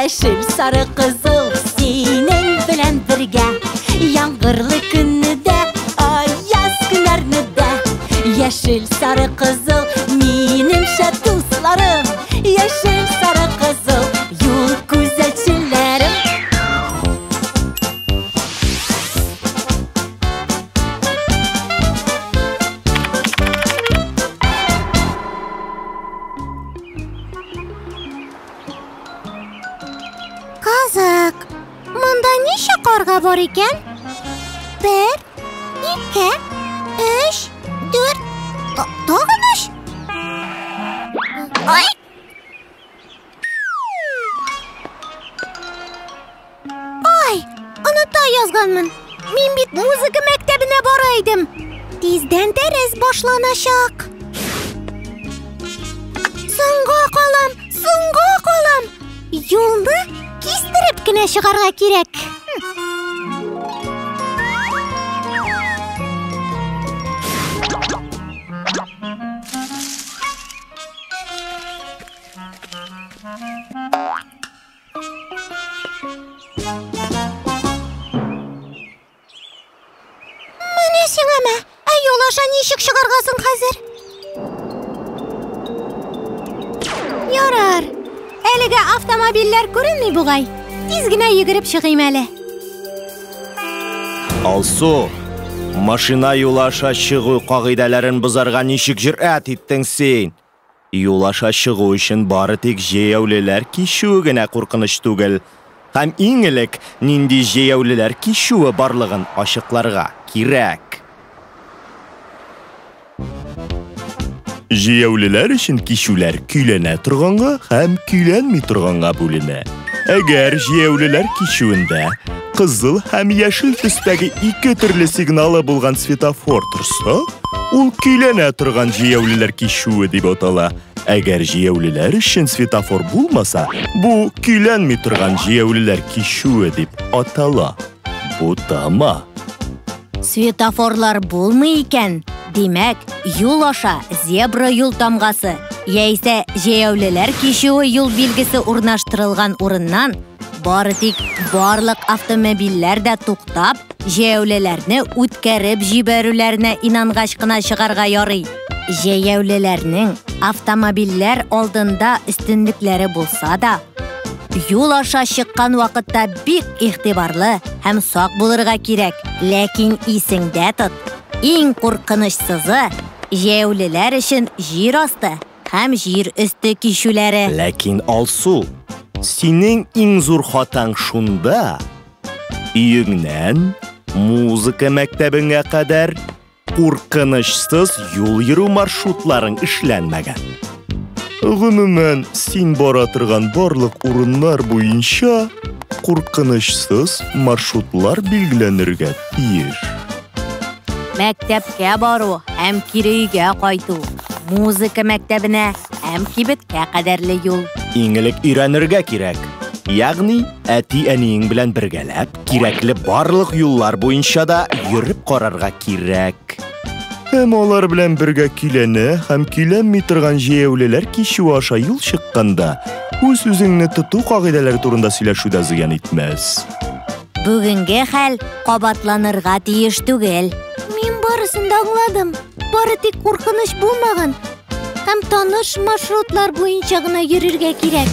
Яшел, сары, кызыл синең белән бергә. Яңгырлы көнне дә, аяз көннәрне дә. Яшел, сары, кызыл минем шәп дусларым. Яшел, сары, кызыл юл күзәтчеләрем. Кызык, монда ничә карга бар икән? 1, 2, 3, 4, тагын 3. Ай! Ай, оныта язганмын. Мин бит музыка мәктәбенә бара идем. Тиздән дәрес башланачак. Соңга калам, соңга калам. Юлны кистереп кенә чыгарга кирәк. Менә сиңа мә, ә юл аша ничек чыгарга соң хәзер? Ярар. Әлегә автомобильләр күренми бугай. Тиз генә йөгереп чыгыйм әле. Алсу, машина юлы аша чыгу кагыйдәләрен бозарга ничек җөрьәт иттең син? Юл аша чыгу өчен бары тик җәяүлеләр кичүе генә куркыныч түгел. Һәм иң элек нинди җәяүлеләр кичүе барлыгын ачыкларга кирәк. Җәяүлеләр өчен кичүләр көйләнә торганга һәм көйләнми торганга бүленә. Әгәр җәяүлеләр кичүендә кызыл һәм яшел төстәге ике төрле сигналы булган светофор торса, ул көйләнә торган җәяүлеләр кичүе дип атала. Әгәр җәяүлеләр өчен светофор булмаса, бу көйләнми торган җәяүлеләр кичүе дип атала. Бутама. Светофорлар булмый икән, димәк, юл аша зебра юл тамгасы, яисә җәяүлеләр кичүе юл билгесе урнаштырылган урыннан бары тик барлык автомобильләр дә туктап, җәяүлеләрне үткәреп җибәрүләренә инангач кына чыгарга ярый. Җәяүлеләрнең автомобильләр алдында өстенлекләре булса да, юл аша чыккан вакытта бик игътибарлы һәм сак булырга кирәк. Ләкин исеңдә тот, иң куркынычсызы җәяүлеләр өчен җир асты һәм җир өсте кичүләре. Ләкин Алсу, синең иң зур хатаң шунда: өеңнән музыка мәктәбеңә кадәр куркынычсыз юл йөрү маршрутларың эшләнмәгән. Гомумән, син бара торган барлык урыннар буенча куркынычсыз маршрутлар билгеләнергә тиеш. Мәктәпкә бару һәм кире өйгә кайту, музыка мәктәбенә һәм кибеткә кадәрле юл. Иң элек өйрәнергә кирәк. Ягъни, әти-әниең белән бергәләп, кирәкле барлык юллар буенча да йөреп карарга кирәк. Һәм алар белән бергә көйләнә һәм көйләнми торган җәяүлеләр кичүе аша юл чыкканда, үз-үзеңне тоту кагыйдәләре турында сөйләшү дә зыян итмәс. Бүгенге хәл кабатланырга тиеш түгел. Мин барысын да аңладым. Бары тик куркыныч булмаган һәм таныш маршрутлар буенча гына йөрергә кирәк.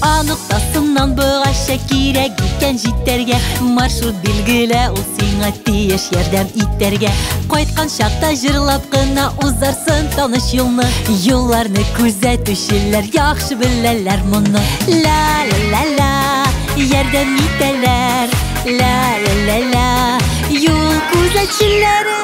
А ноктасыннан Б-гача кирәк икән җитәргә. Маршрут билгелә, ул сиңа тиеш ярдәм итәргә. Кайткан чакта җырлап кына узарсын таныш юлны. Юлларны күзәтүчеләр яхшы беләләр моны. Ла-ла-ла-ла, ярдәм итәләр. Ла-ла-ла-ла, юл күзәтчеләре.